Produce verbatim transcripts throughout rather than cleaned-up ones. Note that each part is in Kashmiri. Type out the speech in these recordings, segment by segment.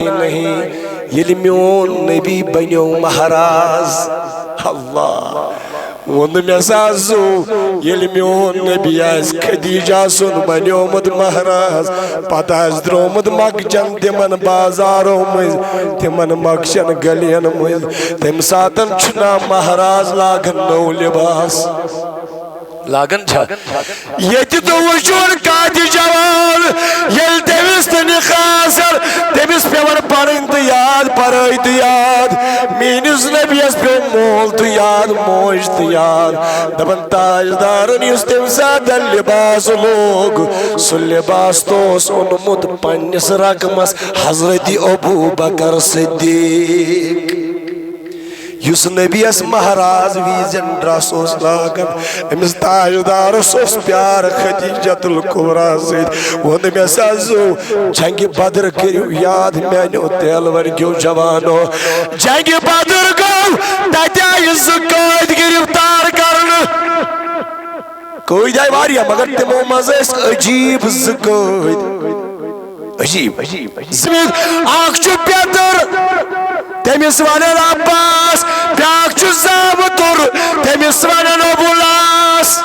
نہیں، ییٚلہِ میون نبی بنیو مہراز۔ اللہ۔ ووٚن مےٚ سا زُو، ییٚلہِ میون نبی آسہِ خدیجہ سُنٛد بنیومُت مہراز، پتہٕ آسہِ درٛامُت مۄکچن تِمن بازارو مٔنٛزۍ، تِمن مۄکچن گلین مٔنٛزۍ، تمہِ ساتن چھُنا مہراز لاگان نوٚو لباس؟ لاگان چھا؟ ییٚتہِ تہِ وٕچھُن کانٛہہ تہِ جوان، ییٚلہِ تٔمِس تہِ نِخاس کر، تٔمِس پٮ۪وان پنٕنۍ تہِ یاد، پرٲے تہِ یاد، میٲنِس نبیَس پیوٚو مول تہِ یاد، موج تہِ یاد۔ دپان تاجدارن یُس تٔمۍ ساتہٕ لباس لوگ، سُہ لباس تہِ اوس اوٚنمُت پننِس رقمس حضرت ابو بکر صدیق۔ یُس نبیَس مہراز ویٖزٮ۪ن ڈرس اوس لاگان، أمِس تاجدارس اوس پیار خدیجۃ الکبریٰ سۭتۍ۔ ووٚن مےٚ سا زُو، جنگِ بدر کٔرِو یاد میانیو تیلور کیو جوانو۔ جنگِ بدر گوٚو، تتہِ آیہِ زٕ قٲدۍ گرفتار کرنہٕ۔ قٲدۍ آیہِ واریاہ، مگر تِمو منٛز ٲسۍ عجیب زٕ قٲدۍ۔ عجیب۔ زٕ، اکھ چھُ پیٚتٕر، تٔمِس ونان عباس، بیٛاکھ چھُ زامتُر، تٔمِس ونان ابو العاص۔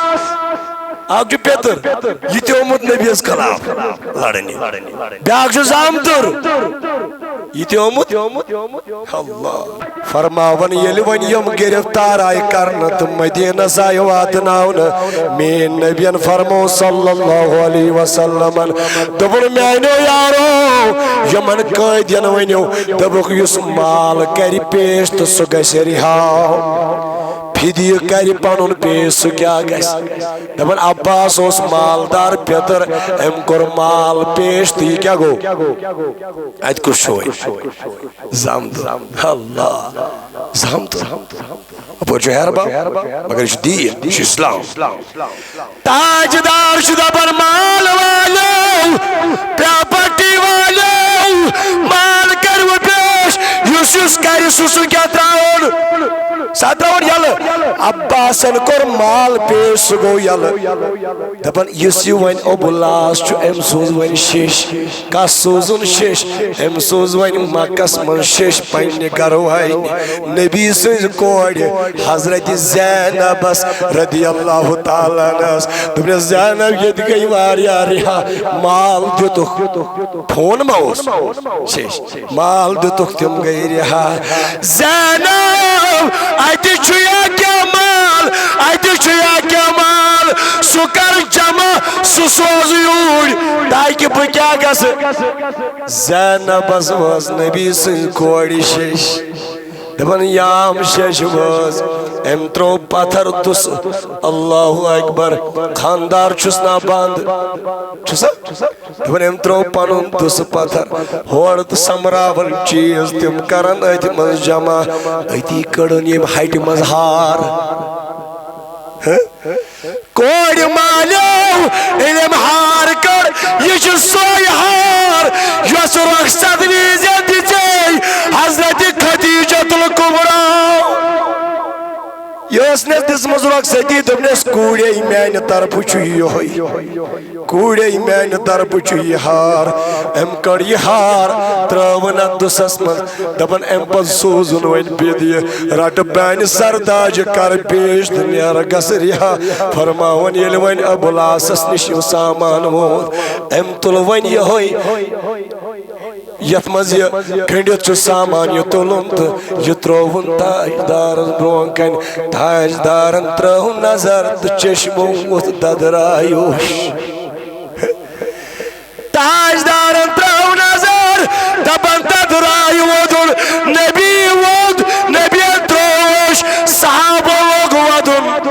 اکھ چھُ پیٚتٕر، یہِ تہِ آمُت نبیَس خلاف لڑنہِ۔ بیٛاکھ چھُ زامتُر، یہِ تہِ آمُت۔ اللہ۔ فرماوان ییٚلہِ وۄنۍ یِم گرفتار آیہِ کرنہٕ تہٕ مدینس آیہِ واتناونہٕ، میٲنۍ نبین فرموو صلی اللہ علیہ وسلمن، دوٚپُن، میانیو یارو، یِمن قٲدین ؤنِو، دوٚپُکھ، یُس مال کرِ پیش تہٕ سُہ گژھِ رِہا، فدیہ کرِ پنُن پیش، سُہ کیٛاہ گژھِ؟ دپان عباس اوس مالدار پیٚتٕر، أمۍ کوٚر مال پیش تہٕ یہِ کیٛاہ گوٚو؟ اتہِ کُس چھُ وۄنۍ؟ زامتُر۔ اللہ۔ زامتُر۔ اپٲرۍ چھُ ہیربب، مگر یہِ چھُ دیٖن، یہِ چھُ اسلام۔ تاجدار چھُ دپان، مال والو، پراپرٹی والو، مال کٔرِو پیش، یُس یُس کرِ سُہ سُہ کیٛاہ ترٛاوُن؟ سا ترٛاوُن یلہٕ۔ عباسن کوٚر مال پیش، سُہ گوٚو یلہٕ۔ دپان، یُس یہِ وۄنۍ ابو العاص چھُ، أمۍ سوٗز وۄنۍ شیٚش۔ کس سوٗزُن شیٚش؟ أمۍ سوٗز وۄنۍ مکس منٛز شیٚش پننہِ گرٕ واجنہِ، نبی سٕنٛزِ کورِ حضرت زینبس رضی اللہ تعالیٰ عنہس۔ دوٚپنس، زینب، ییٚتہِ گٔے واریاہ رِہا، مال دِتُکھ۔ فون ما اوس؟ شیٚش۔ مال دِتُکھ تِم گٔے رِہا۔ زینب، اتہِ چھُ یا کیٛاہ مال، اتہِ چھُ یا کیٛاہ مال، سُہ کر جمع، سُہ سوز یوٗرۍ، تاکہِ بہٕ کیٛاہ گژھٕ؟ زینبس وٲژ نبی سٕنٛزِ کورِ شیٚش۔ دپان، یام شیٚش وٲژ، أمۍ ترٛوو پتھر دُسہٕ۔ اللہ اکبر۔ خاندار چھُس نا بنٛد؟ چھُسا؟ دپان، أمۍ ترٛوو پنُن دُسہٕ پتھر، ہورٕ تہٕ سۄمبراوان چیٖز، تِم کران أتھۍ منٛز جمع۔ أتی کٔڑٕن ییٚمۍ ہٹہِ منٛز ہار۔ ہہ؟ کورِ مالیو، ییٚلہِ أمۍ ہار کٔڑ، یہِ چھُ سۄے ہار، یۄس رۄخصت وِزِ دِژے حضرت خدیجۃ الکبریٰ۔ یہِ ٲس نہٕ دِژمٕژ رۄخصتی، دوٚپنَس، کوٗرے میانہِ طرفہٕ چھُ یِہوٚے۔ کوٗرے میانہِ طرفہٕ چھُ یہِ ہار۔ أمۍ کٔڑ یہِ ہار، ترٛٲوٕن اَتھ دُسَس منٛز۔ دَپان، اَمہِ پَتہٕ سوٗزُن وۄنۍ فدیہِ، رَٹہٕ میانہِ سرداجہِ کَرٕ پیش تہٕ نیرٕ گژھٕ رِہا۔ فرماوان، ییٚلہِ وۄنۍ ابو العاصَس نِش یہِ سامان ووت، أمۍ تُل وۄنۍ یِہوٚے۔ یتھ منٛز یہِ کھٔنڈِتھ چھُ سامان، یہِ تُلُن تہٕ یہِ ترٛووُن تاجدارس برونٛہہ کنہِ۔ تاجدارن ترٲو نظر تہٕ چشمو ووٚتھ ددرایوش۔ تاجدارن ترٲو نظر، دپان ددرایہِ وودُن، نبی ووٚد، نبین ترٛووُش، صحابو لوگ ودُن۔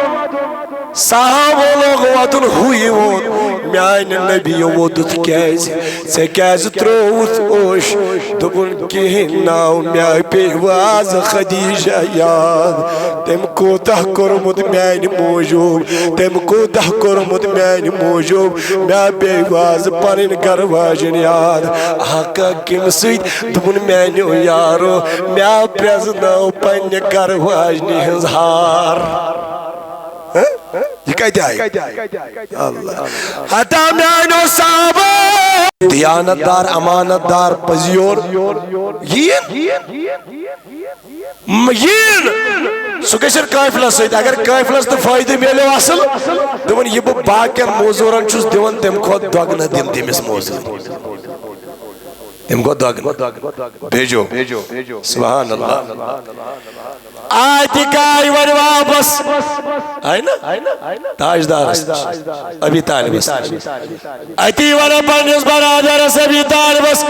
صحابو لوگ ودُن، ہُے ووٚن، میانہِ نبی ووٚدُتھ کیازِ؟ ژےٚ کیازِ ترٛووُتھ اوش؟ دوٚپُن، کِہیٖنۍ ناو، مےٚ پیٚیہِ وازٕ خدیجہ یاد۔ تٔمۍ کوٗتاہ کوٚرمُت میانہِ موٗجوٗب، تٔمۍ کوٗتاہ کوٚرمُت میانہِ موٗجوٗب، مےٚ پیٚیہِ وازٕ پنٕنۍ گرٕ واجِنۍ یاد۔ آقا کمہِ سۭتۍ؟ دوٚپُن، میانیو یارو، مےٚ پرٛزنٲو پننہِ گرٕ واجنہِ ہٕنٛز ہار۔ ہہ؟ یہِ کتہِ آیہِ؟ اللہ۔ ہتا میانیو صحابو، دیانت دار، امانت دار، پزیور یین۔ م-، یین۔ سُہ گژھِ قٲفلس سۭتۍ۔ اگر قٲفلس تہِ فٲیدٕ میلیو اصل، دوٚپُن، یہِ بہٕ باقین موزوٗرن چھُس دِوان، تَمہِ کھۄتہٕ دۄگنہٕ دِم تٔمِس موزوٗرۍ۔ تَمہِ کھۄتہٕ دۄگنہٕ۔ بھیجو۔ سبحان اللہ۔ آے تہِ کاے وۄنۍ واپس۔ آے نا؟ تاجدارس نِش۔ ابی طالبس نِش۔ اتی ونان پننِس برادرس ابی طالبس،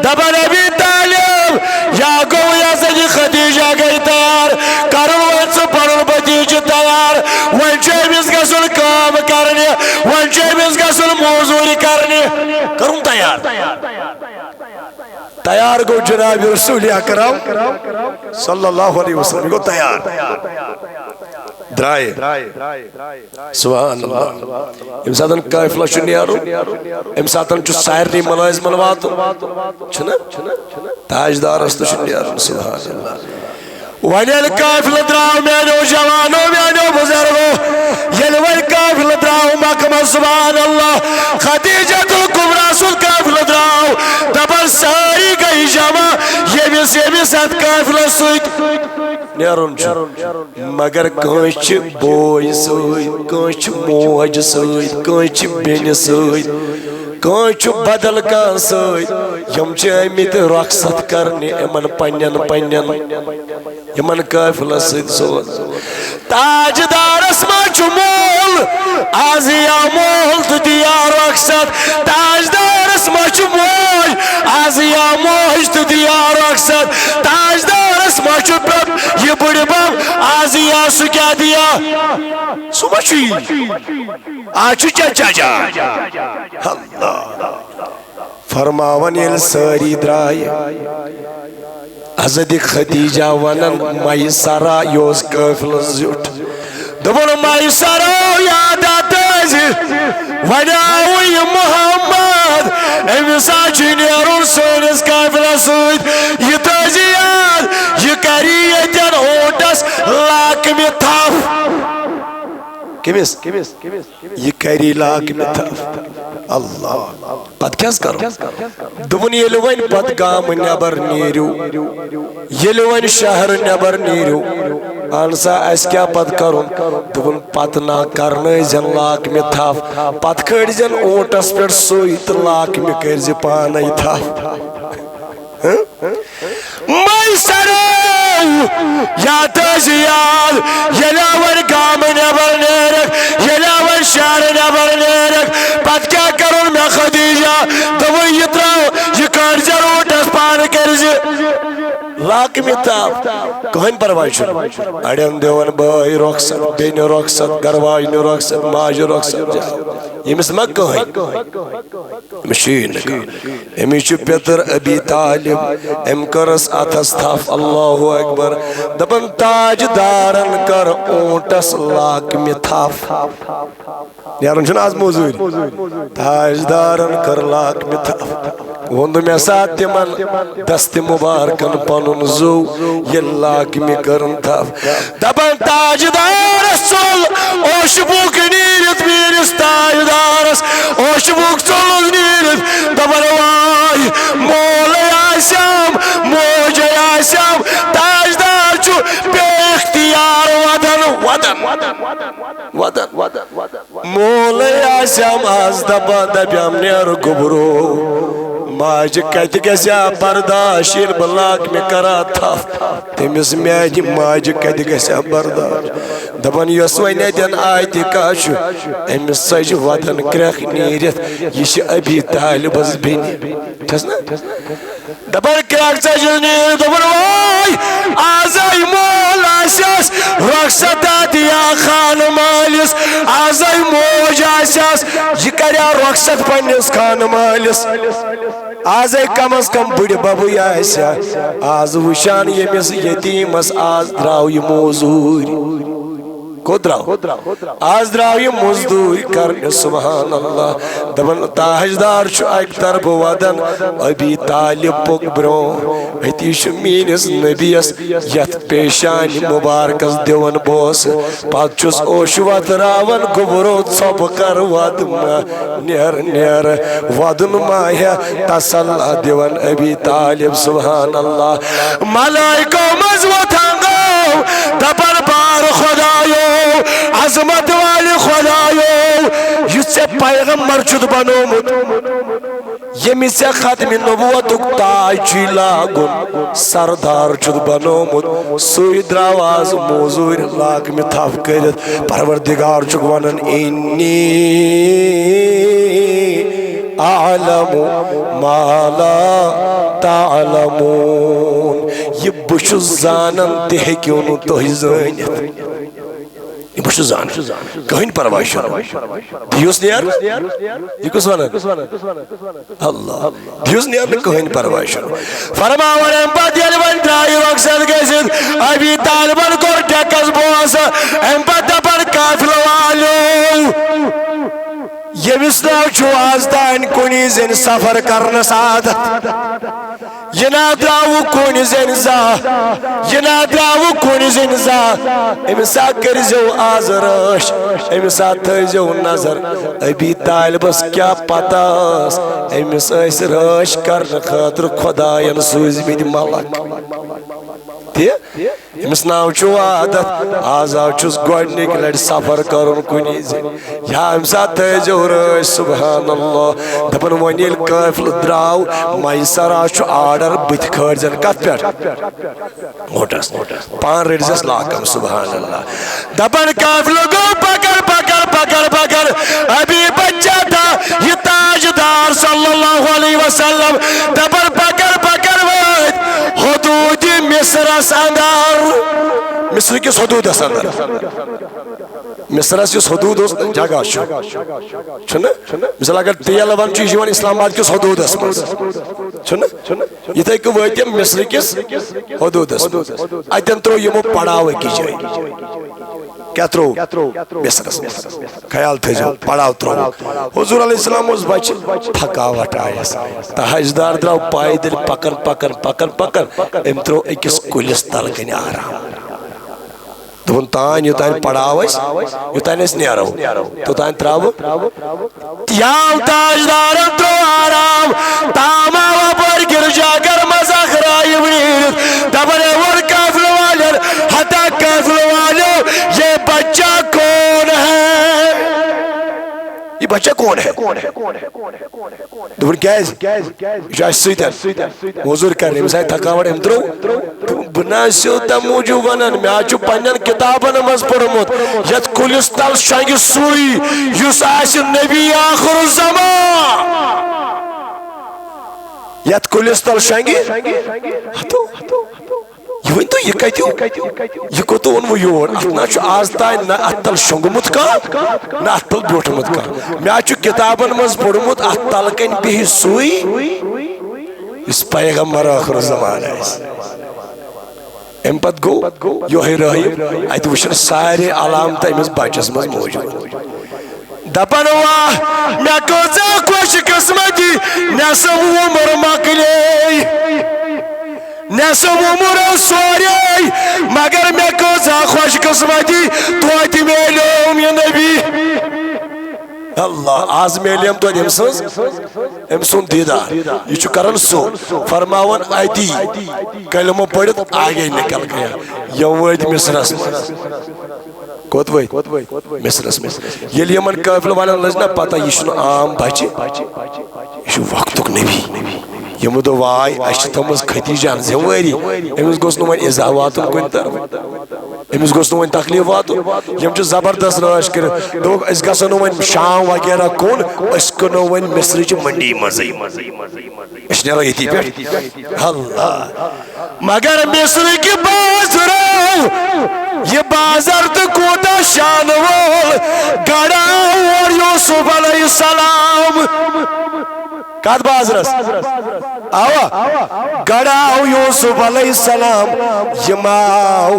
دپان، ابی طالب، یا گوٚو، یہِ ہسا یہِ خدیجہ گٔے تیار، کرُن وۄنۍ ژٕ پنُن بھتیجہِ تیار، وۄنۍ چھُ أمِس گژھُن کٲم کرنہِ، وۄنۍ چھُ أمِس گژھُن موزوٗرۍ کرنہِ۔ کرُن تیار۔ تیار گوٚو جناب رسول اکرم صلی اللہ علیہ وسلم، یہِ گوٚو تیار۔ درٛاے۔ سبحان اللہ۔ ییٚمہِ ساتہٕ قٲفلہٕ چھُ نیرُن، اَمہِ ساتہٕ چھُ سارنٕے مُلٲزمَن واتُن۔ چھُنہ؟ تاجدارَس تہِ چھُ نیرُن۔ سبحان اللہ۔ وۄنۍ ییٚلہِ قٲفلہٕ درٛاو، میٛانیو جوانو، میٛانیو بُزرگو، ییٚلہِ وۄنۍ قٲفلہٕ درٛاو مکہ منٛز، سبحان اللہ، خدیجہ الکبریٰ سُنٛد قٲفلہٕ درٛاو، دَپان سٲری گٔے جمع، ییٚمِس ییٚمِس اَتھ قٲفلَس سۭتۍ نیرُن چھُ۔ مگر کٲنٛسہِ چھِ بوے سۭتۍ، کٲنٛسہِ چھِ موج سۭتۍ، کٲنٛسہِ چھِ بیٚنہِ سۭتۍ، کٲنٛسہِ چھُ بدل کانٛہہ سۭتۍ۔ یِم چھِ آمٕتۍ رۄخصت کرنہِ یِمن پننٮ۪ن پننٮ۪ن یِمن قٲفلس سۭتۍ سوز۔ تاجدارس ما چھُ مول؟ از یا مول تہٕ دِیا رۄخصت۔ تاجدارس ما چھُ موج؟ از یا موج تہٕ دِیا رۄخصت۔ تاجدارس ما چھُ پرٛ-، یہِ بٕڈِ بب؟ از یا سُہ کیٛاہ دِیا؟ سُہ ما چھُ یی؟ از چھُ چچا جان۔ اللہ۔ فرماوان ییٚلہِ سٲری درٛاے، حضرت خدیجہ ونان، میسرہ یہِ اوس قٲفلہٕ زیُٹھ۔ دوٚپُن، میسرہ یاد آ تٲزِ، وۄنۍ آوُے یہِ محمد، أمِس ہا چھُ نیرُن سٲنِس قٲفلس سۭتۍ۔ یہِ تٲزِ یاد، یہِ کری ییٚتٮ۪ن اوٗنٹس لاکمہِ تھپھ۔ کٔمِس؟ یہِ کری لاکمہِ تھپھ۔ اللہ۔ پتہٕ کیٛاہ حظ کرو؟ دوٚپُن، ییٚلہِ وۄنۍ پتہٕ گامہٕ نٮ۪بر نیٖرِو، ییٚلہِ وۄنۍ شہرٕ نٮ۪بر نیٖرِو، اہن سا، اَسہِ کیٛاہ پتہٕ کرُن؟ دوٚپُن، پتہٕ نا کرنٲوزٮ۪ن لاکمہِ تھپھ، پتہٕ کھٲلزٮ۪ن اوٗنٹس پٮ۪ٹھ سُے تہٕ لاکمہِ کٔرزِ پانے تھپھ۔ ہہ؟ میسرو، یاد ٲسۍ یاد، ییٚلہِ وۄنۍ گامہٕ نٮ۪بر نیرکھ، ییٚلہِ وۄنۍ شہرٕ نٮ۪بر نیرکھ، پتہٕ کیٛاہ کرُن مےٚ خدیجہ؟ دوٚپُن، یہِ ترٛاو، یہِ کٔڑزِ اوٗنٹس پانہٕ کٔرزِ لاکمہِ تھپھ۔ کٕہٕنۍ پرواے چھُنہٕ۔ اڑٮ۪ن دِوان بٲے رۄخصت، بیٚنہِ رۄخصت، گرواجنہِ رۄخصت، ماجہِ رۄخصت، جاو۔ ییٚمِس ما کٕہٕنۍ؟ أمِس چھُ یی نہٕ کانٛہہ۔ أمِس چھُ پیٚتٕر ابی طالب، أمۍ کٔرٕس اَتھس تھپھ، اللہ اکبر۔ دَپان، تاجدارن کٔر اوٗنٹس لاکمہِ تھپھ۔ نیرُن چھُنہٕ از موٚزوٗرۍ۔ تاجدارن کٔر لاکمہِ تھپھ۔ ووٚن مےٚ سا تِمن دستِ مُبارکن پنُن زُو، ییٚلہِ لاکمہِ کٔرٕن تھپھ۔ دپان تاجدارس ژوٚل اوشبوک نیٖرِتھ میٖرِس تاجدارس، اوشبوک ژوٚلُس نیٖرِتھ۔ دپان واے مولے آسم، موجے آسم، تاجدار چھُ بے اختیار ودان، ودان، ودان، ودان۔ مولے آسم از دپان، دپیم نیر گوٚبرو، ماجہِ کتہِ گژھِ ہا برداش ییٚلہِ بہٕ لاکمہِ کرا تھپھ؟ تٔمِس میانہِ ماجہِ کتہِ گژھِ ہا برداش؟ دپان یۄس وۄنۍ اتٮ۪ن آتہِ کا چھُ، أمِس ژٔج ودن کرٛکھ نیٖرِتھ، یہِ چھِ ابی طالبس بیٚنہِ۔ چھس نا؟ دپان کرٛکھ ژٔجِس نیٖرِتھ، دوٚپُن واے، آزے مول آسٮ۪س رۄخصت دِیا خانہٕ مٲلِس، آزے موج آسٮ۪س، یہِ کریا رۄخصت پننِس خانہٕ مٲلِس۔ آزے کم از کم بٕڈِ ببٕے آسہِ ہا۔ آز وٕچھان ییٚمِس یتیٖمس آز درٛاو یہِ موزوٗرۍ۔ کوٚت درٛاو؟ آز درٛاو یہِ مزدوٗرۍ کرنہِ، سبحان اللہ۔ دپان تاجدار چھُ اکہِ طرفہٕ ودان، ابی طالب پوٚک برٛونٛہہ۔ أتی چھُ میٲنِس نبیَس یتھ پیشانہِ مبارکس دِوان بوسہٕ۔ پتہٕ چھُس اوٚش وتراوان، گوٚبرو ژھۄپہٕ کر، ودٕ ما نیر نیر، ودُن ما ہیہ تسلا دِوان ابی طالب، سبحان اللہ۔ ملائکو منٛز وۄتھان گوٚو، دپان بار خدایو، عظمت والہِ خدایو، یُس ژےٚ پیغمبر چھُتھ بنومُت، ییٚمِس ژےٚ ختم نبوتُک تاج چھُے لاگُن، سردار چھُتھ بنومُت، سُے درٛاو آز موزوٗرۍ لاگمہِ تھپھ کٔرِتھ۔ پروردگار چھُکھ ونان، انی اعلم ما لا تعلمون۔ یہِ بہٕ چھُس زانان، تہِ ہیٚکِو نہٕ تُہۍ زٲنِتھ۔ یہِ بہٕ چھُس زانان۔ کٕہٕنۍ پرواے چھُنہٕ۔ دِیُس نیر۔ یہِ کُس ونان؟ اللہ۔ دِیُس نیر نہٕ کٕہٕنۍ پرواے چھُنہٕ۔ فرماوان اَمہِ پتہٕ ییٚلہِ وۄنۍ درٛایہِ رۄخصت گٔژھِتھ، ابی طالبن کوٚر ڈیکس بوس۔ اَمہِ پتہٕ دپان قافلہٕ والیو، ییٚمِس ناو چھُ آز تام کُنی زٔنۍ سفر کرنس عادت، یہِ نا درٛاوٕ کُنہِ زٔنۍ زانٛہہ، یہِ نا درٛاوٕ کُنہِ زٔنۍ زانٛہہ۔ أمِس سا کٔرۍزیو آز رٲچھ، أمِس سا تھٲیزیو نظر۔ ابی طالبس کیٛاہ پتہ ٲس، أمِس ٲسۍ رٲچھ کرنہٕ خٲطرٕ خۄداین سوٗزمٕتۍ ملک۔ تہِ أمِس ناو چھُ عادت، آز آو چھُس گۄڈٕنِکۍ لٹہِ سفر کرُن کُنی زٔنۍ۔ یا أمۍ ساتہٕ تھٲیزیو رٲچھ، سبحان اللہ۔ دپان وۄنۍ ییٚلہِ قٲفلہٕ درٛاو، میسرہ چھُ آرڈر، بٕتھِ کھٲرزٮ۪ن کتھ پٮ۪ٹھ؟ اوٹس۔ پان رٔٹزٮ۪س لاکم، سبحان اللہ۔ دپان قٲفلہٕ گوٚو پکر، پکر، پکر، پکر۔ ابھی بچہ تھا یہ تاجدار صلی اللہ علیہ وسلم۔ دپان پکر، پکر وٲتۍ حدود مصرس اندر۔ مصر کِس حدودس اندر۔ مصرس یُس حدود اوس، جگہ چھُ، چھُنہٕ؟ مثال، اگر تیل وَن چھُ، یہِ چھُ یِوان اسلام آباد کِس حدودس منٛز، چھُنہٕ؟ یِتھے کٔنۍ وٲتۍ تِم مصر کِس حدودس منٛز۔ اتٮ۪ن ترٛوو یِمو پڑاو أکِس جایہِ۔ کیٛاہ ترٛوو؟ مصرس منٛز۔ خیال تھٲیزیو، پڑاو ترٛوو۔ حضور علیہ السلام اوس بچہِ، تھکاوٹ آیس۔ تاجدار درٛاو پیدل پکان، پکان، پکان، پکان۔ أمۍ ترٛوو أکِس کُلِس تل کنہِ آرام۔ دوٚپُن، تانۍ یوٚتانۍ پڑاو أسۍ، یوٚتانۍ أسۍ نیرو، توٚتانۍ ترٛاوٕ۔ یاو تاجدارن ترٛوو آرام، تام آو اپٲرۍ گرجا گھر منٛز اکھ رایہِ ویٖرِتھ۔ دپان، اے ووٚن قٲفلہٕ والٮ۪ن، ہتا قٲفلہٕ والیو، یہ بچہ کون ہے؟ یہ بچہ کون ہے؟ دوٚپُن، کیٛازِ؟ یہِ چھُ اَسہِ سۭتۍ موٚزوٗرۍ کرنہِ، أمِس آیہِ تھکاوٹ، أمۍ ترٛوو۔ دوٚپُن، بہٕ نہ حظ چھُسو تَمہِ موٗجوٗب وَنان، مےٚ حظ چھُ پنٛنٮ۪ن کِتابَن منٛز پوٚرمُت، یَتھ کُلِس تَل شۄنٛگہِ سُے، یُس آسہِ نبی آخر الزمان۔ یَتھ کُلِس تَل شۄنٛگہِ، ہتو۔ یہِ ؤنۍ تو، یہِ کتہِ، یہِ کوٚت اوٚنوٕ یور؟ اتھ نہ چھُ آز تام نہ اتھ تل شۄنٛگمُت کانٛہہ، نہ اتھ تل بیوٗٹھمُت کانٛہہ۔ مےٚ حظ چھُ کِتابن منٛز پوٚرمُت، اتھ تل کنہِ بیٚہہِ سُے، یُس پیغمبر ٲخر زمان آسہِ۔ امہِ پتہٕ گوٚو یۄہے رٲہی، اتہِ وٕچھن سارے علامتہٕ أمِس بچس منٛز موجود۔ دپان، واہ، مےٚ کۭژاہ خوش قسمتی، نٮ۪صٕف عمر مۄکلے، نٮ۪صٕف عمر ٲس سورے، مگر مےٚ کۭژاہ خوش قسمتی، توتہِ میلیوم یہِ نبی۔ اللہ، آز میلیم توتہِ أمۍ سٕنٛز، أمۍ سُنٛد دیٖدار۔ یہِ چھُ کران سُہ، فرماوان اتی، کلمہٕ پٔرِتھ آگے نکل گیا۔ یِم وٲتۍ مصرس منٛز۔ کوٚت وٲتۍ؟ مصرس منٛز۔ ییٚلہِ یِمن قٲفلہٕ والٮ۪ن لٔج نہ پتہ، یہِ چھُنہٕ عام بچہِ، یہِ چھُ وقتُک نبی۔ یِمو دوٚپ، واے، اَسہِ چھِ تھٲومٕژ ختیجہن ذمہٕ وٲری، أمِس گوٚژھ نہٕ وۄنۍ ایزا واتُن کُنہِ طرفہٕ، أمِس گوٚژھ نہٕ وۄنۍ تکلیف واتُن۔ یِم چھِ زبردست رٲچھ کٔرِتھ۔ دوٚپُکھ، أسۍ گژھو نہٕ وۄنۍ شام وغیرہ کُن، أسۍ کٕنو وۄنۍ مصرٕچہِ منڈی منٛزٕے۔ أسۍ نیرو ییٚتی پٮ۪ٹھ۔ اللہ۔ مگر مصرٕکۍ بازرو، یہِ بازر تہٕ کوٗتاہ شانہٕ وول، گڑا اور یوسف علیہ السلام۔ کتھ بازرس؟ اوا، گڑا آو یوسف علیہ السلام، یہِ ما آو،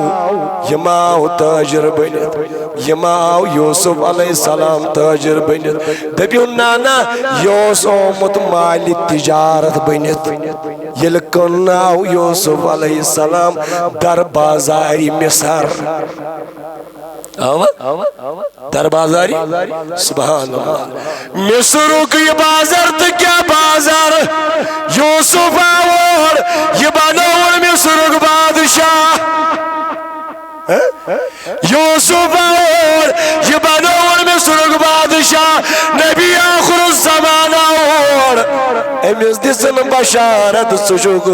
یہِ ما آو تاجر بٔنِتھ، یہِ ما آو یوسف علیہ السلام تاجر بٔنِتھ۔ دٔپِو، نہ، نہ، یہِ اوس آمُت مالِ تجارت بٔنِتھ۔ ییٚلہِ کٕننہٕ آو یوسف علیہ السلام در بازارِ مصر۔ آوا؟ در بازاری؟ سبحان اللہ۔ مصرُک یہِ بازر تہٕ کیٛاہ بازر؟ یوسف آو اور، یہِ بنووُن مصرُک بادشاہ۔ ہہ؟ یوسف آو اور، یہِ بنووُن مصرُک بادشاہ۔ نبی آخر الزمان آو اور۔ أمِس دِژٕن بشارت، ژٕ چھُکھ،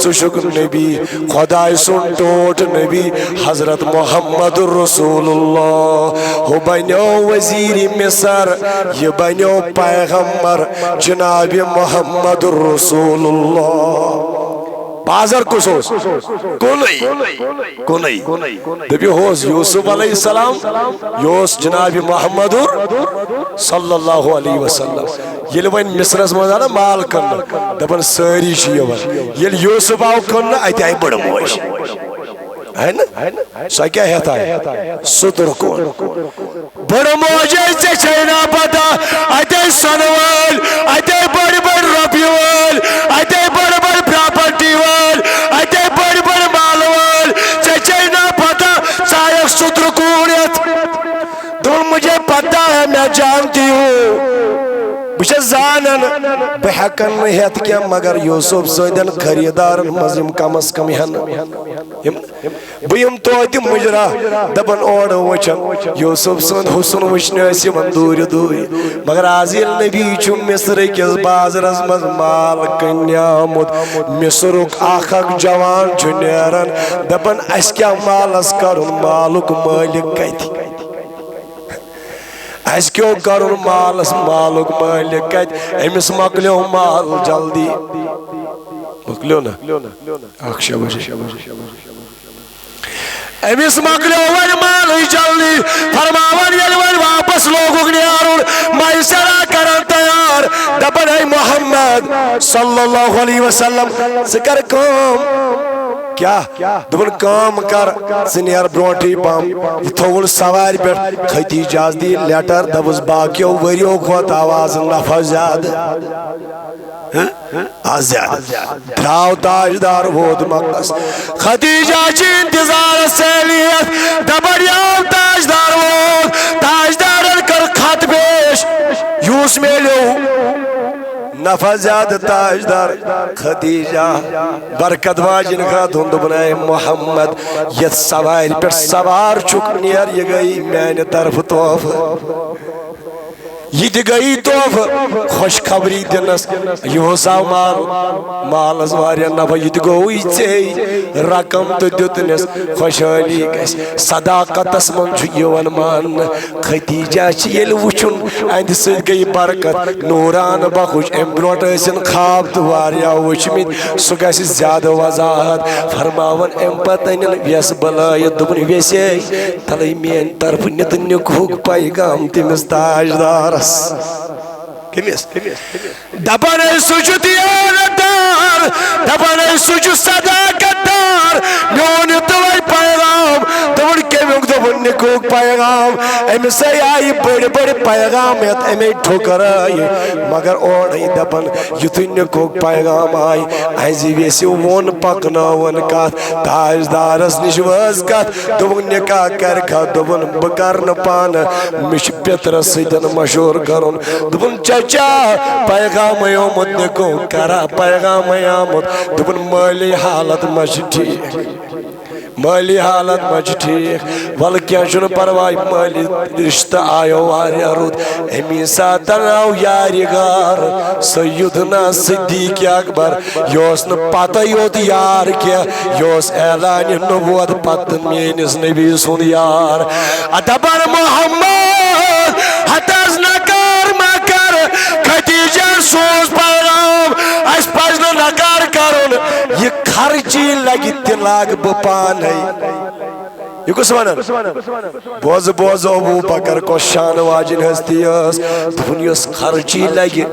ژٕ چھُکھ نبی۔ خدائے سُنٛد ٹوٹھ نبی حضرت محمد رسول اللہ۔ ہُہ بنیو وزیر مصر، یہِ بنیو پیغمبر جناب محمد رسول اللہ۔ بازر کُس اوس؟ کُنُے۔ کُنُے۔ دٔپِو، ہُہ اوس یوسف علیہ السلام، یہِ اوس جناب محمد صلی اللہ علیہ وسلم۔ ییٚلہِ وۄنۍ مصرس منٛز آو نا مال کٕننہٕ، دپان سٲری چھِ یِوان۔ ییٚلہِ یوسف آو کٕننہٕ، اتہِ آیہِ بٔڑ موج۔ ہے نا؟ سۄ کیٛاہ ہٮ۪تھ آیہِ؟ سُترٕ کُن۔ بٔڑ موجے، ژےٚ چھے نا پتہ، اتے سۄنہٕ وٲلۍ، اتے بٔڑۍ بٔڑۍ رۄپیہِ وٲلۍ، اتے بٔڑۍ بٔڑۍ پراپرٹی وٲلۍ، اتے بٔڑۍ بٔڑۍ مالہٕ وٲلۍ، ژےٚ چھے نا پتہ، ژٕ آیکھ سُترٕ کُن یتھ۔ دوٚپُن، مجھے پتہ ہے، میں جانتی ہوں۔ بہٕ چھَس زانان، بہٕ ہٮ۪کَن نہٕ ہٮ۪تھ کینٛہہ، مگر یوسف سٕنٛدٮ۪ن خریٖدارَن منٛز یِم کم از کم ہٮ۪ن۔ یِم، بہٕ یِم توتہِ مُجرا، دَپَن اورٕ وٕچھَن۔ یوسف سُنٛد حُسن وٕچھنہِ ٲسۍ یِوان دوٗرِ دوٗرِ۔ مگر آز ییٚلہِ نبی چھُ مصرٕ کِس بازرَس منٛز مال کٕننہِ آمُت، مصرُک اکھ اکھ جوان چھُ نیران، دَپان، اَسہِ کیٛاہ مالَس کَرُن، مالُک مٲلِک کَتہِ؟ اَسہِ کیٛاہ کرُن مالس، مالُک مٲلِک کتہِ؟ أمِس مۄکلیو مال جلدی۔ مۄکلیو نا؟ اکھ شےٚ بجے۔ أمِس مۄکلیو وۄنۍ مالٕے جلدی۔ فرماوان ییٚلہِ وۄنۍ واپس لوگُکھ نیرُن، میسرا کران تیار، دپان، اے محمد صلی اللہ علیہ وسلم، ژٕ کر کٲم۔ کیٛاہ؟ دوٚپُن، کٲم کر، ژٕ نیر برونٹھٕے پہم۔ یہِ تھووُن سوارِ پٮ۪ٹھ۔ خدیجہ دی لیٹر، دوٚپُس، باقیو ؤریو کھۄتہٕ آو آز نفع زیادٕ۔ ہہ؟ آز زیادٕ۔ درٛاو تاجدار، ووت مکس۔ خدیجہ چھِ انتظارس سیلیت، دپان، یو تاجدار ووت۔ تاجدارن کٔر خط پیش، یوٗس میلیو۔ نفع زیادٕ تاجدار خدیجہ، برکت واجن خاتون، دوٚپُن، اے محمد، یتھ سوارِ پٮ۪ٹھ سوار چھُکھ، نیر، یہِ گٔیے میانہِ طرفہٕ تحفہٕ۔ یہِ تہِ گٔیے تحفہٕ، خوشخبری دِنس۔ یِہُس آو مال، مالس واریاہ نفع، یہِ تہِ گوٚوُے ژےٚ۔ رقم تہٕ دیُتنس، خوشحٲلی گژھِ۔ صداقتس منٛز چھُ یِوان ماننہٕ۔ خدیجہ چھِ ییٚلہِ وٕچھُن، اَہَنٛدِ سۭتۍ گٔیہِ برکت، نوٗران بخش۔ اَمہِ برونٛٹھ ٲسِن خواب تہٕ واریاہ وٕچھمٕتۍ، سُہ گژھِ زیادٕ وضاحت فرماوان۔ اَمہِ پتہٕ أنِن وٮ۪س بُلٲیِتھ، دوٚپُن، وٮ۪سے، تَلَے میٛانہِ طرفہٕ نِتہٕ نِکہُک پیغام تٔمِس تاجدارس۔ کٔمِس؟ دپان ہے سُہ چھُ دیانت دار، دپان ہے سُہ چھُ صداقت دار۔ میون یہِ تُلے پیغام، دوٚپُن کمیُک؟ دوٚپُن نِکُک پیغام۔ أمِس ہے آیہِ بٔڑۍ بٔڑۍ پیغام ہٮ۪تھ، أمے ٹھُکرٲیہِ۔ مگر اورے دپان یُتھُے نِکُک پیغام آیہِ، اَسہِ ویسہِ ووٚن پکنٲوٕن کتھ، تاجدارس نِش وٲژ کتھ۔ دوٚپُن، نکاح کرکھا؟ دوٚپُن، بہٕ کرٕ نہٕ پانہٕ، مےٚ چھُ پیٚترَس سۭتۍ مشورٕ کرُن۔ دوٚپُن، چچا، پیغامے آمُت، نکاح کرا، پیغامے آمُت۔ دوٚپُن، مٲلی حالت ما چھِ ٹھیٖک؟ مٲلی حالت ما چھِ ٹھیٖک؟ وَلہٕ کینٛہہ چھُنہٕ پرواے، مٲلی رِشتہٕ آیو واریاہ رُت۔ اَمی ساتہٕ آو یارِ غار سیدنا صدیق اکبر۔ یہِ اوس نہٕ پتہ یوت یار کینٛہہ، یہِ اوس اعلانِ نبوت پتہٕ میٲنِس نبی سُنٛد یار۔ دپان محمد، ہتہٕ حظ نکار مہ کر، خدیجہ سوز پیغام، اسہِ پزِ نہٕ نکار کرُن، یہِ خرچی لگہِ تہِ لاگہٕ بہٕ پانے۔ یہِ کُس ونان؟ بوز، بوز، ابو بکر کۄس شان واجن ہستی ٲس۔ دوٚپُن، یۄس خرچی لگہِ،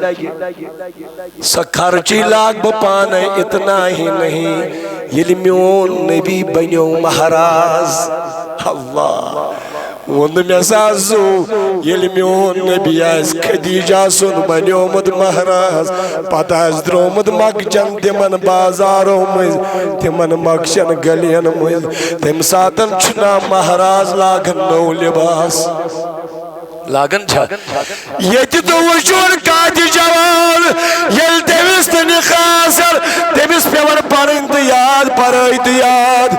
سۄ خرچی لاگ بہٕ پانے، اتنا ہی نہیں، ییٚلہِ میون نبی بنیو مہراز۔ اللہ۔ ووٚن مےٚ سا زُو، ییٚلہِ میون نبی آسہِ خدیجہ سُنٛد بنیومُت مہراز، پتہٕ آسہِ درٛامُت مۄکچن تِمن بازارو مٔنٛزۍ، تِمن مۄکچن گلین مٔنٛزۍ، تمہِ ساتن چھُنا مہراز لاگان نوٚو لباس؟ لاگان چھا؟ ییٚتہِ تہِ وٕچھُن کاتہِ جوان، ییٚلہِ تٔمِس تہِ نِکاح آسن، تٔمِس پٮ۪وان پرٕنۍ تہٕ یاد، پرٲے تہٕ یاد۔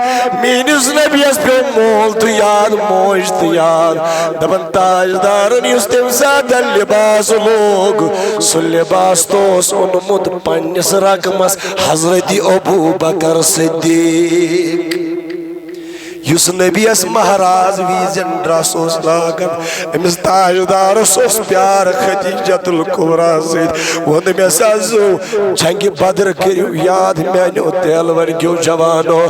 میٲنِس نبیَس پیوٚو مول تہٕ یاد، موج تہٕ یاد۔ دپان تاجدارن یُس تٔمۍ ساتہٕ لباس لوگ، سُہ لباس تہٕ اوس اوٚنمُت پننِس رقمس حضرت ابو بکر صدیق۔ یُس نبیَس مہراز ویٖزٮ۪ن ڈرس اوس لاگان، أمِس تاجدارس اوس پیار خدیجۃ الکبریٰ سۭتۍ۔ ووٚن مےٚ سا زُو، جنگِ بدر کٔرِو یاد میانیو تیلور کیو جوانو۔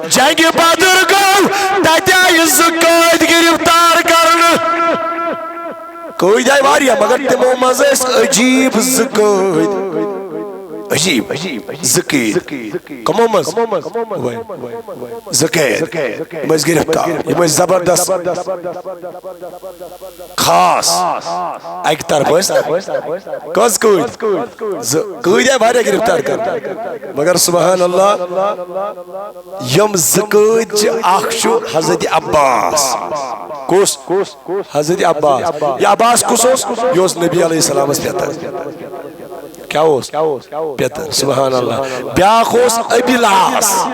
جنگِ بدر گوٚو، تتہِ آیہِ زٕ قٲدۍ گرفتار کرنہٕ۔ قٲدۍ آیہِ واریاہ، مگر تِمو منٛز ٲسۍ عجیب زٕ قٲدۍ۔ عجیب۔ زٕ قٲدۍ۔ کمو منٛز؟ وۄنۍ۔ زٕ قٲدۍ۔ یِم ٲسۍ گرفتار۔ یِم ٲسۍ زبردست۔ خاص۔ اَکہِ طرفہٕ ٲسۍ نا؟ کٔژ قٲدۍ؟ زٕ۔ قٲدۍ آیہِ واریاہ گرفتار کرنہٕ۔ مگر سبحان اللہ، یِم زٕ قٲدۍ چھِ، اکھ چھُ حضرت عباس۔ کُس؟ حضرت عباس۔ یہِ عباس کُس اوس؟ یہِ اوس نبی علیہ السلامس پیٚتر۔ کیٛاہ اوس؟ پیٚتر۔ سبحان اللہ۔ بیٛاکھ اوس ابی لہاس۔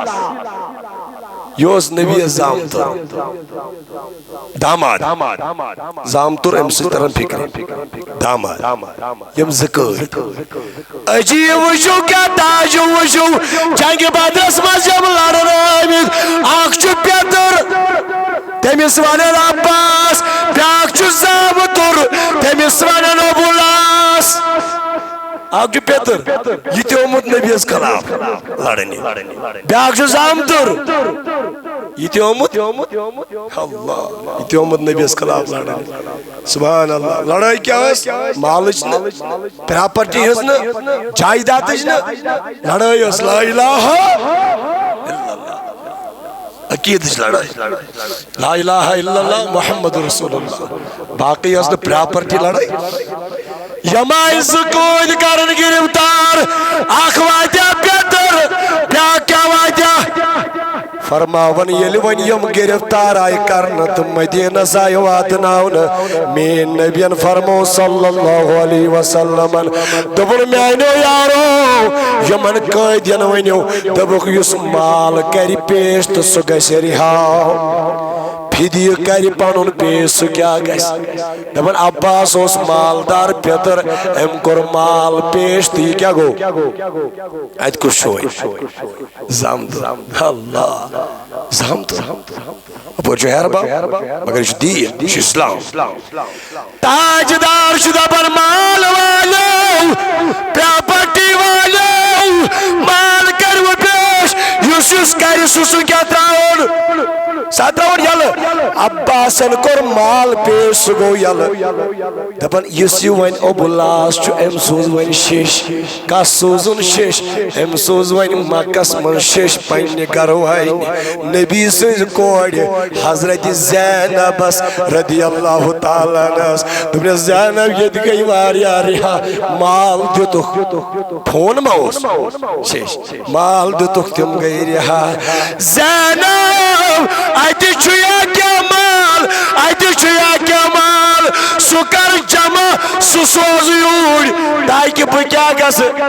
یہِ اوس نبی زامتُر۔ داماد۔ زامتُر أمِس سۭتۍ تران فِکرِ۔ داماد۔ یِم زٕ قٲدۍ۔ عجیب وٕچھِو کیٛاہ تعجب وٕچھِو، جنگِ بدرس منٛز یِم لڑن آمٕتۍ، اکھ چھُ پیٚتر، تٔمِس ونان عباس، بیٛاکھ چھُ زامتُر، تٔمِس ونان ابو لہاس۔ اکھ چھُ پیٚتر، یہِ تہِ آمُت نبیَس خلاف لڑنہِ، بیٛاکھ چھُ زامتُر، یہِ تہِ آمُت، اللہ، یہِ تہِ آمُت نبیَس خلاف لڑنہِ۔ سبحان اللہ۔ لڑٲے کیٛاہ ٲس؟ مالٕچ نہٕ، پراپرٹی ہٕنٛز نہٕ، جائیدادٕچ نہٕ۔ لڑٲے ٲس لا الہ الا اللہ۔ عقیدٕچ لڑٲے۔ لا الہ الا اللہ محمد رسول اللہ۔ باقٕے ٲس نہٕ پراپرٹی لڑٲے۔ یِم آیہِ زٕ قٲدۍ کرن گرفتار۔ اکھ واتیا پیٚتر، بیٛاکھ کیٛاہ واتیا؟ فرماوان، ییٚلہِ وۄنۍ یِم گرفتار آیہِ کرنہٕ تہٕ مدینس آیہِ واتناونہٕ، میٲنۍ نبین فرمو صلی اللہ علیہ وسلمن، دوٚپُن، میانیو یارو، یِمن قٲدین ؤنِو، دوٚپُکھ، یُس مال کرِ پیش تہٕ سُہ گژھِ رِہا، فدیہ کرِ پنُن پیش، سُہ کیٛاہ گژھِ؟ دپان، عباس اوس مالدار پیٚتر، أمۍ کوٚر مال پیش تہٕ یہِ کیٛاہ گوٚو؟ اتہِ کُس چھُ وۄنۍ؟ زامتُر۔ اللہ۔ زامتُر۔ اپٲرۍ چھُ ہیربب، مگر یہِ چھُ دیٖن، یہِ چھُ اسلام۔ تاجدار چھُ دپان، مال والو، پراپرٹی والو، مال کٔرِو پیش، یُس یُس کرِ سُہ سُہ کیٛاہ ترٛاوُن؟ سُہ ترٛاوُن یلہٕ۔ عباسن کوٚر مال پیش، سُہ گوٚو یلہٕ۔ دپان، یُس یہِ وۄنۍ ابو لہاس چھُ، أمۍ سوٗز وۄنۍ شیٚش۔ کس سوٗزُن شیٚش؟ أمۍ سوٗز وۄنۍ مکس منٛز شیٚش پننہِ گرٕ والنہِ، نبی سٕنٛزِ کورِ حضرت زینبس رضی اللہ تعالیٰ عنہس۔ دوٚپنس، زینب، ییٚتہِ گٔے واریاہ رِہا، مال دِتُکھ۔ فون ما اوس؟ شیٚش۔ مال دِتُکھ، تِم گٔے رِہا۔ زینب، اتہِ چھُ یا کینٛہہ مال، اتہِ چھُ یا کینٛہہ مال، سُہ کر جمع، سُہ سوز یوٗرۍ، تاکہِ بہٕ کیٛاہ گژھٕ؟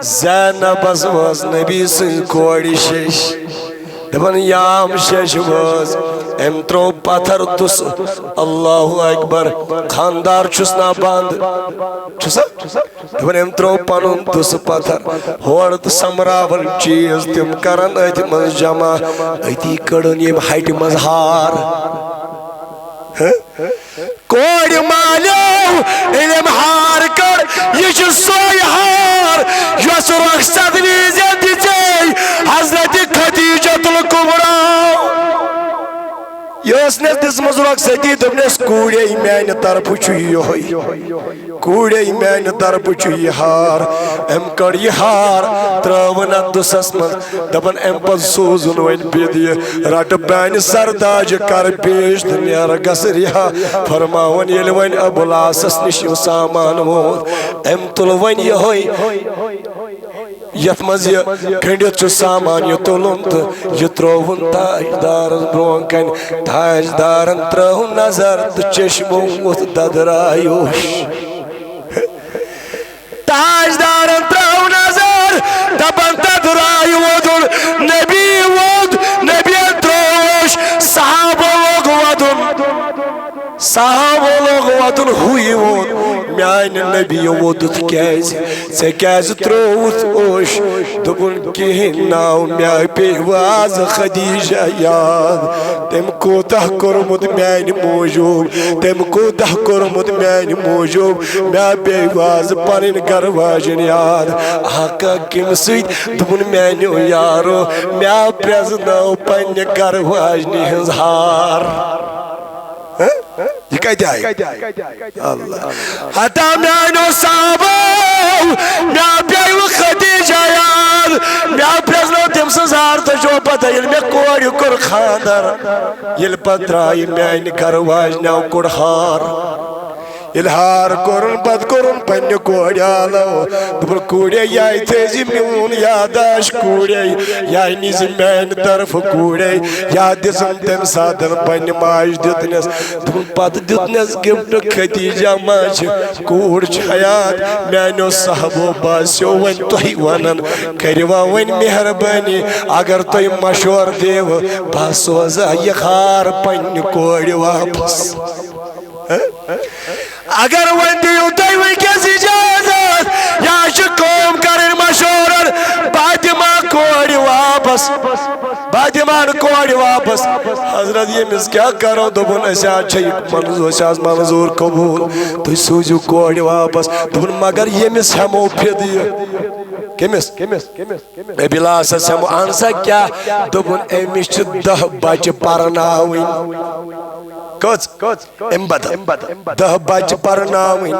زینبس وٲژ نبی سٕنٛزِ کورِ شیٚش۔ دپان، یام شیٚش وٲژ، أمۍ ترٛوو پتھر دُسہٕ۔ اللہ اکبر۔ خاندار چھُس نا بنٛد؟ چھُسا؟ دپان، أمۍ ترٛوو پنُن دُسہٕ پتھر ہورٕ تہٕ سۄمبراوان چیٖز، تِم کران أتھۍ منٛز جمع۔ أتی کٔڑٕن ییٚمہِ ہٹہِ منٛز ہار۔ ہہ؟ کورِ مالیو، ییٚلہِ أمۍ ہار کٔڑ، یہِ چھُ سۄے ہار یۄس رۄخصت وِزِ دِژے حضرت خدیجۃ الکبریٰ۔ یہِ ٲس نس دِژمٕژ رۄخصتی، دوٚپنس، "کوٗرے، میانہِ طرفہٕ چھُ یِہوٚے، کوٗرے، میانہِ طرفہٕ چھُ یہِ ہار۔" أمۍ کٔڑ یہِ ہار، ترٲوٕن اتھ دُسس منٛز، دپان، "امہِ پتہٕ سوزُن وۄنۍ بدیہِ، رٹہٕ میانہِ سرتاجہِ، کر پیش تہٕ نیرٕ گژھٕ رِہا۔" فرماوان ییٚلہِ وۄنۍ ابو العاصس نِش یہِ سامان ووت، أمۍ تُل وۄنۍ یِہوٚے، یتھ منٛز یہِ کٔنڈِتھ چھُ سامان، یہِ تُلُن تہٕ یہِ ترٛووُن تاجدارس برٛونٛہہ کنہِ۔ تاجدارن ترٲو نظر تہٕ چشمہٕ ووٚتھ ددرایوش۔ تاجدارن ترٲو نظر، دپان، ددرایہِ وودُن، نبی ووٚد، نبین ترٛووُش، صحابو لوگ ودُن۔ صحابو لوگ ودُن، ہُے ووٚن، "میانہِ نبی ووٚدُتھ کیازِ؟ ژےٚ کیازِ ترٛووُتھ اوش؟" دوٚپُن، "کِہیٖنۍ ناو، مےٚ پیٚیہِ وازٕ خدیجہ یاد۔ تٔمۍ کوٗتاہ کوٚرمُت میانہِ موٗجوٗب، تٔمۍ کوٗتاہ کوٚرمُت میانہِ موٗجوٗب۔ مےٚ پیٚیہِ وازٕ پنٕنۍ گرٕ واجِنۍ یاد۔" آقا کمہِ سۭتۍ؟ دوٚپُن، "میانیو یارو، مےٚ پرٛزنٲو پننہِ گرٕ واجنہِ ہٕنٛز ہار۔" ہہ؟ یہِ کتہِ آیہِ؟ اللہ۔ ہتا میانیو صحابو، مےٚ پیٚیہِ خدیجہ یاد، مےٚ پرٛزنٲو تٔمۍ سٕنٛز ہار۔ تۄہہِ چھُوا پتہ، ییٚلہِ مےٚ کورِ کوٚر خانٛدر، ییٚلہِ پتہٕ درٛایہِ میانہِ گرٕ واجنیو کوٚر ہار۔ ییٚلہِ ہار کوٚرُن، پتہٕ کوٚرُن پننہِ کورِ آلو۔ دوٚپُن، "کورے، یہِ تھٲیزِ میون یادداشت، کورے، یہِ نیٖزِ میانہِ طرفہٕ، کورے۔" یاد دِژٕن تمہِ ساتہٕ پننہِ ماجہِ دیُتنس۔ دوٚپُن، پتہٕ دیُتنس gift، "خدیجہ ما چھِ کوٗر چھِ حیات؟" میانیو صحابو، باسیو وۄنۍ تۄہہِ ونان، کٔرِوا وۄنۍ مہربٲنی، اگر تُہۍ مشورٕ دِیو، بہٕ سوزٕ یہِ ہار پننہِ کورِ واپس۔ اگر وۄنۍ دِیِو تُہۍ وٕنکیٚس اجازت، یا چھِ کٲم کرٕنۍ مشورن، بہٕ دِمہٕ کورِ واپس، بہٕ دِمہٕ کورِ واپس۔ حضرت، ییٚمِس کیٛاہ کرو؟ دوٚپُن، أسۍ حظ چھِ یہِ منظوٗر، أسۍ حظ منظوٗر قبوٗل، تُہۍ سوٗزِو کورِ واپس۔ دوٚپُن، مگر ییٚمِس ہٮ۪مو فدیہِ۔ کٔمِس؟ ابی العاصس ہٮ۪مو۔ اہن سا کیٛاہ؟ دوٚپُن، أمِس چھِ دَہ بچہِ پرناوٕنۍ۔ کٔژ؟ امہِ بدل دَہ بچہِ پرناوٕنۍ،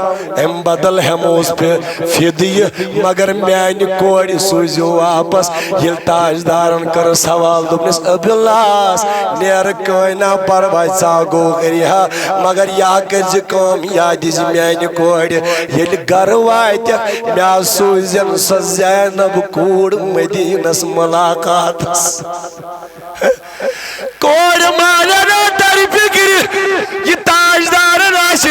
امہِ بدل ہٮ۪موس بہٕ فدیہِ، مگر میانہِ کورِ سوٗزِو واپس۔ ییٚلہِ تاجدارن کٔر سوال، دوٚپنس، ابی العاص، نیر کٲنۍ نا پرواے، ژا گوٚو غریحا، مگر یا کٔرزِ کٲم، یا دِزِ میانہِ کورِ۔ ییٚلہِ گرٕ واتٮ۪کھ، مےٚ سوٗزٮ۪ن سۄ زینب کوٗر مدینس ملاقاتس۔ کورِ مانن ترِ فکرِ، یہِ تاجدارن آسہِ۔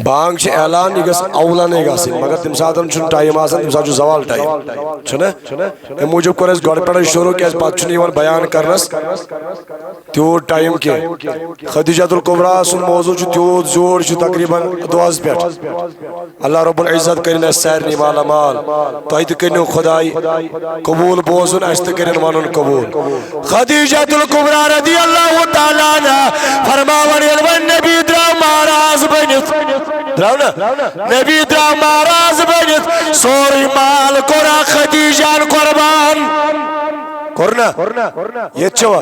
بانگ چھِ اعلان، یہِ گژھِ اولنٕے گژھٕنۍ، مگر تَمہِ ساتہٕ چھُنہٕ ٹائم آسان، تَمہِ ساتہٕ چھُ زوال ٹائم، چھُنہ؟ اَمہِ موٗجوٗب کوٚر اَسہِ گۄڈٕ پٮ۪ٹھٕے شروع، کیازِ پَتہٕ چھُنہٕ یِوان بیان کرنَس تیوٗت ٹائم کینٛہہ۔ خدیجہ الکبریٰ سُنٛد موضوع چھُ تیوٗت زیوٗٹھ، چھُ تقریباً دۄہَس پٮ۪ٹھ۔ اللہ رب العزت کٔرِن اَسہِ سارنٕے مالا مال۔ تۄہہِ تہِ کٔرِنو خداے قبوٗل بوزُن، اَسہِ تہِ کٔرِن وَنُن قبوٗل۔ خدیجہ الکبریٰ رضی اللہ تعالیٰ عنہا فرماوان، ییٚلہِ وۄنۍ نبی درٛاو مہراز بٔنِتھ، درٛاو نا؟ نبی درٛاو مہراز بٔنِتھ، سورُے مال کوٚر خدیجہن قربان۔ کوٚر نا؟ ییٚتہِ چھوا؟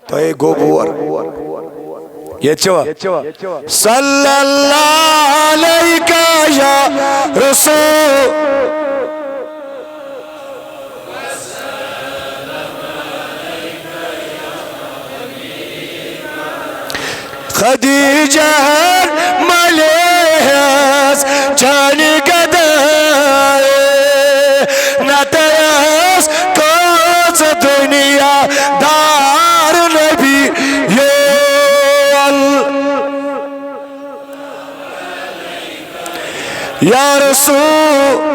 تۄہہِ گوٚو بور۔ ییٚتہِ چھوا؟ صلی اللہ علیک یا رسول۔ خدیجہ ہن ملے ہس چانہِ گدائے، نتہٕ ٲس کٔژ دُنیا دار نبی یول۔ یا رسول۔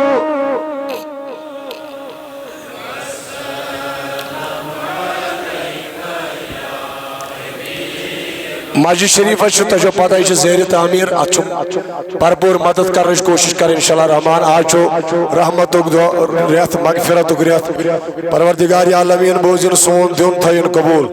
مسجد شریفس چھُ، تۄہہِ چھو پتہ، یہِ چھِ زیر تعمیٖر، اتھ چھُ بھرپوٗر مدد کرنٕچ کوٗشِش کرٕنۍ۔ انشاءاللہ رحمان، آز چھُ رحمتُک دۄہ، رٮ۪تھ، مغفرتُک رٮ۪تھ۔ پروردگار عالمین بوٗزِن سون دیُن، تھٲیِن قبوٗل۔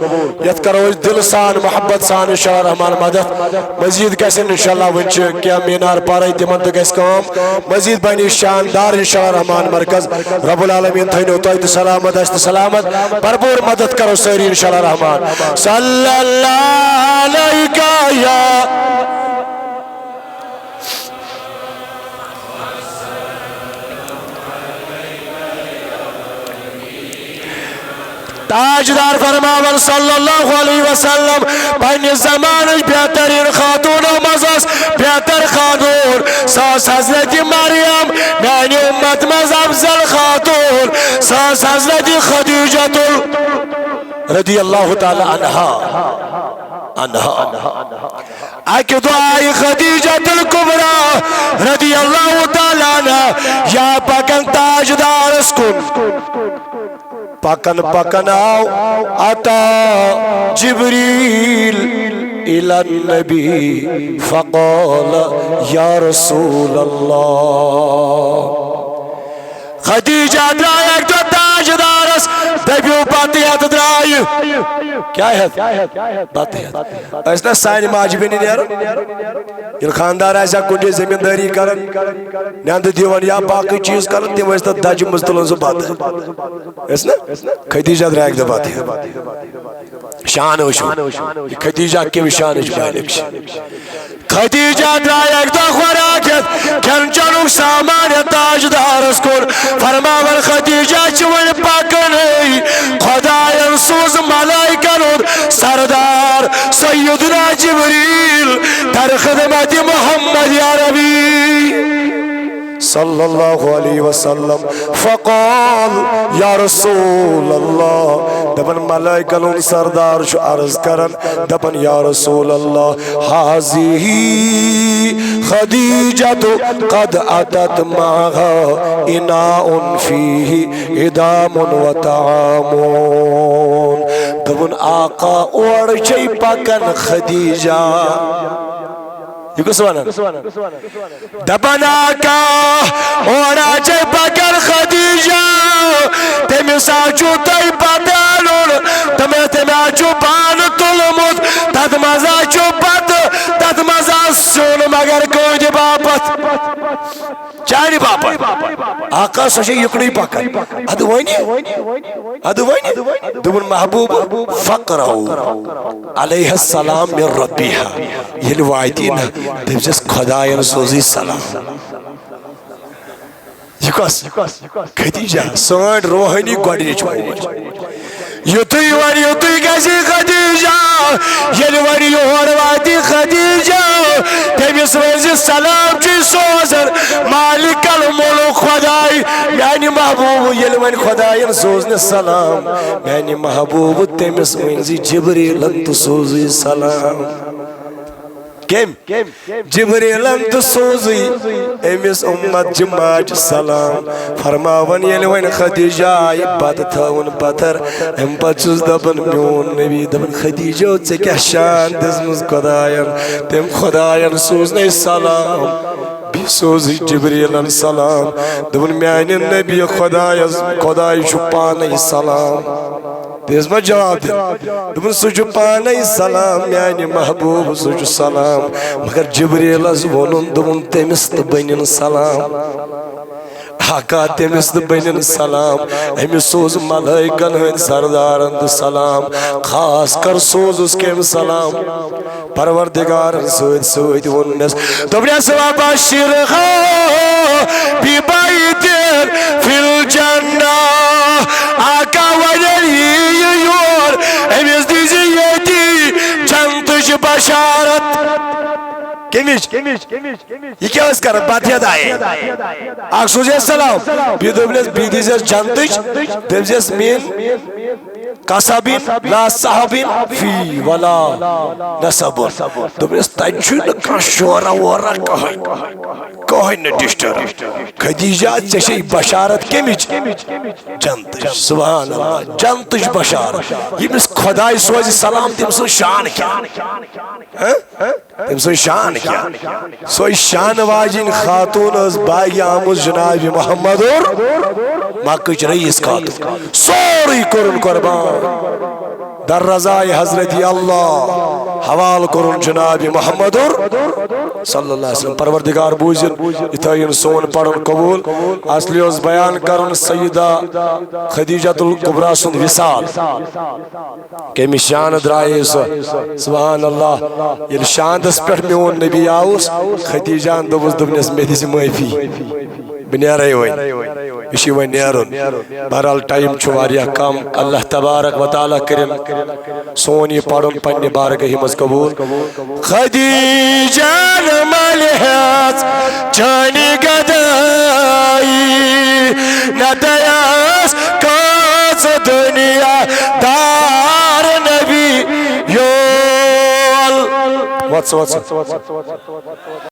یتھ کرو أسۍ دل سان، محبت سان انشاءاللہ رحمان مدد۔ مزید گژھن انشاءاللہ، وۄنۍ چھِ کینٛہہ مینار پرٕنۍ، تِمن تہِ گژھِ کٲم۔ مزید بنہِ شاندار انشاءاللہ رحمان مرکز۔ رب العالمین تھٲینو تۄہہِ تہِ سلامت، اسہِ تہِ سلامت۔ بھرپوٗر مدد کرو سٲری انشاءاللہ رحمان۔ صلی اللہ علیک یا تاجدار فرماوان صلی اللہ علیہ وسلم، پننہِ زمانٕچ بہترین خاتونو منٛز ٲس بہتر خاتون، سۄ ٲس حضرت مریم، میانہِ امت منٛز افضل خاتون، سۄ ٲس حضرت خدیجہ رضی اللہ تعالی عنہا، عنہا۔ اکہِ دۄہ آیہِ خدیجہ الکبریٰ رضی اللہ تعالی عنہا یا پکان تاجدارس کُن۔ پکان پکان آو عطا جبریل الی النبی فقال یا رسول اللہ۔ خدیجہ درٛاے اکہِ دۄہ تاجدارس، دٔپِو بتہٕ ہٮ۪تھ درٛایہِ۔ کیٛاہ ہٮ۪تھ؟ بتہٕ ہٮ۪تھ۔ ٲسۍ نا سانہِ ماجہِ بیٚنہِ نیران؟ ییٚلہِ خانٛدار آسہِ ہا کُنہِ جایہِ زٔمیٖندٲری کران، نیٚنٛدٕ دِوان یا باقٕے چیٖز کران، تِم ٲسۍ تتھ دجہِ منٛز تُلان سُہ بتہٕ۔ ٲسۍ نا؟ خدیجہ درٛاے اکہِ دۄہ بتہٕ ہٮ۪تھ۔ شان وٕچھِو، یہِ خدیجہ کمہِ شانٕچ مٲلِک چھِ۔ خدیجہ درٛاے اکہِ دۄہ خوراک ہٮ۪تھ، کھٮ۪ن چٮ۪نُک سامان ہٮ۪تھ تاجدارس کُن۔ فرماوان خدیجہ چھِ وۄنۍ پکنٕے، خداین سوٗز ملائکن ہُنٛد سردار سیدنا جبریل در خدمت محمد عربی۔ صلی اللہ علیہ وسلم۔ فقال یا رسول اللہ، دپان ملائکن ہُنٛد سردار چھُ عرض کران، دپان یا رسول اللہ، هذه خدیجة قد أتت معها إناء فيه إدام وطعام۔ دوٚپُن آقا، اورٕ چھے پکان خدیجہ۔ یہِ کُس ونان؟ دپان آقا، اورا چھے پکان خدیجہ، تٔمِس ہا چھُ تۄہہِ پتہٕ انُن، تٔمۍ، تٔمۍ ہا چھُ پانہٕ تُلمُت، تتھ منٛز ہا چھُ بتہٕ، تتھ منٛز ہا سیُن، مگر کٕہٕنٛدِ باپتھ۔ چانہِ باپتھ۔ آقا، سۄ چھےٚ یُکنُے پکان۔ ادٕ وۄنۍ، ادٕ وۄنۍ۔ دوٚپُن محبوب، فاقرأوا علیہ السلام من ربها۔ ییٚلہِ واتی نہ، دٔپزٮ۪س خداین سوزٕے سلام۔ یہِ کۄس؟ خدیجہ، سٲنۍ روحٲنی گۄڈٕنِچ موج۔ یُتُے وۄنۍ، یُتُے گژھِ خدیجہ، ییٚلہِ وۄنۍ یور واتہِ خدیجہ، تٔمِس ؤنۍ زِ سلام چھُے سوزان مالک الملک خداے، میانہِ محبوب، ییٚلہِ وۄنۍ خداین سوز نہٕ سلام میانہِ محبوب، تٔمِس ؤنۍ زِ جبریلن تہٕ سوزٕے سلام۔ کٔمۍ؟ جبریلن تہٕ سوزٕے أمِس اُمت جماعت سلام۔ فرماوان ییٚلہِ وۄنۍ خدیجہ آیہِ بتہٕ تھٲوٕن پتھر، اَمہِ پتہٕ چھُس دپان میون نبی، دپان خدیجہ ژےٚ کیٛاہ شان دِژمٕژ خداین؟ تٔمۍ خداین سوز نَے سلام، بیٚیہِ سوزٕے جبریلن سلام۔ دوٚپُن میانہِ نبی خدایس، خداے چھُ پانے سلام۔ تیز ما جواب دِنۍ۔ دوٚپُن، سُہ چھُ پانے سلام میانہِ محبوب، سُہ چھُ سلام۔ مگر جبریلس ووٚنُن، دوٚپُن، تٔمِس تہٕ بٔنِن سلام۔ آقا، تٔمِس تہٕ بٔنِن سلام۔ أمِس سوز ملائکن ہٕنٛدۍ سردارن تہٕ سلام۔ خاص کر سوزُس کٔمۍ سلام؟ پروردگارن سۭتۍ سۭتۍ ووٚننس، دوٚپنس، وبشرها ببیت فی الجنہ۔ آقا ونان، یہِ یور، أمِس دیٖزِ ییٚتی جنتٕچ بشارت۔ کمِچ؟ یہِ کیٛاہ ٲس کران؟ بتہٕ ہٮ۪تھ آیے۔ اکھ سوزیس سلام، بیٚیہِ دوٚپنس، بیٚیہِ دیٖزٮ۪س جنتٕچ، دٔپزٮ۪س، میٲنۍ قصب لا صحب فی ولا نصب۔ دوٚپنس، تتہِ چھُنہٕ کانٛہہ شورا وورا کٕہٕنۍ، کٕہٕنۍ نہٕ ڈسٹرب۔ خدیجہ، ژےٚ چھے بشارت کمِچ؟ جنتٕچ۔ سبحان اللہ، جنتٕچ بشارت۔ ییٚمِس خداے سوزِ سلام، تٔمۍ سٕنٛز شان کیٛاہ؟ ہہ؟ تٔمۍ سٕنٛز شان کیٛاہ؟ سۄے شان واجِنۍ خاتون ٲس باگہِ آمٕژ جناب محمد اور مکٕچ رئیس خاتون۔ سورُے کوٚرُن قربان۔ در رضای حضرت اللہ حوالہٕ کوٚرُن جناب محمد اور صلی اللہ علیہ وسلم۔ پروردگار بوٗزِن، یہِ تھٲیِن سون پرُن قبوٗل۔ اصلی اوس بیان کرُن سیدہ خدیجۃ الکبریٰ سُنٛد وصال۔ کمہِ شانہٕ درٛایے سۄ؟ سبحان اللہ۔ ییٚلہِ شاندس پٮ۪ٹھ میون نبی آوُس، خدیجہ ہن دوٚپُس، دوٚپنس، مےٚ دِژ معٲفی، بہٕ نیرے وۄنۍ، مےٚ چھُ وۄنۍ نیرُن۔ بہرحال، ٹایم چھُ واریاہ کم۔ اللہ تبارک و تعالیٰ کٔرِن سون یہِ پرُن پننہِ بارگاہہِ منٛز قبوٗل۔ خدیجہ ملہِ ہٮ۪ژ چٲنہِ گدٲیی، نتہٕ ٲس کٲژٕ دُنیا دار نبی یول۔ وَژھ، وَژھ۔